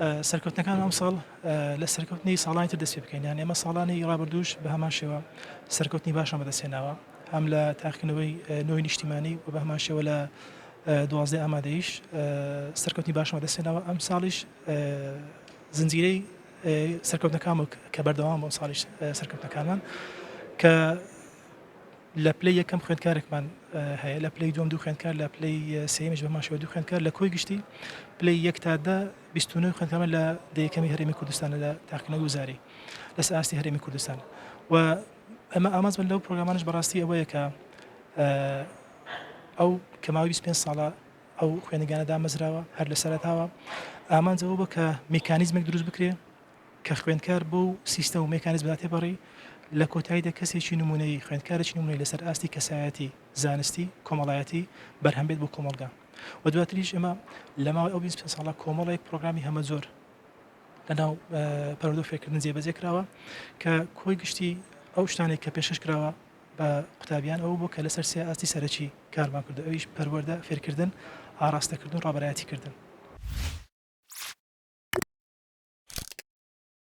سەرکەوتنەکان ئەمساڵ لە سەرکەوتنی ساڵانی تر دەست پێ بکەین، یان ئێمە ساڵانی ڕابردووش بە هەمان شێوە سەرکەوتنی باشمان بەدەستهێناوە هەم لە تاقیکردنەوەی نۆی نیشتیمانی و بە هەمان شێوە لە دوازدەی ئامادەیش سەرکەوتنی باشمان بەدەستهێناوە ئەم ساڵیش زنجیرەی سەرکەوتنەکان کە بەردەوام بۆ ساڵیش سەرکەوتنەکانمان کە لە پلەی یەکەم خوێندکارێکمان هەیە، لە پلەی دووەم دوو خوێندکار، لە پلەی سێیەمیش بەهەمان شێوە دوو خوێندکار، لە کۆی گشتی پلەی یەک تا دە 29 خوێندکارمان لە دە یەکەمی هەرێمی کوردستان لە تاقیکردنەوەی وزاری لەسەر ئاستی هەرێمی کوردستان و ئەمە ئامانجمان لەو پرۆگرامانش بەڕاستی ئەوەیە کە ئەو کە ماوەی 25 ساڵە ئەو خوێندنگانە دامەزراوە هەر لە سەرەتاوە ئامانج ئەوە بووە کە میکانیزمێک دروست بکرێ کە خوێندکار بەو سیستەم و مێکانیزمەدا تێپەڕی، لە کۆتاییدا کەسێکی نموونەیی، خوێندکارێکی نموونەیی لەسەر ئاستی کەسایەتی، زانستی، کۆمەڵایەتی بەرهەم بێت بۆ کۆمەڵگا. و دواتریش ئێمە لە ماوەی ئەو 25 ساڵە کۆمەڵێک پرۆگرامی هەمەجۆر لەناو پەروەردە و فێرکردن جێبەجێ کراوە کە کۆی گشتی ئەو شتانەی کە پێشکەش کراوە بە قوتابیان ئەوە بوو کە لەسەر سێ ئاستی سەرەکی کارمان کردو ئەویش پەروەردە، فێرکردن، ئاڕاستەکردن و ڕابەرایەتیکردن.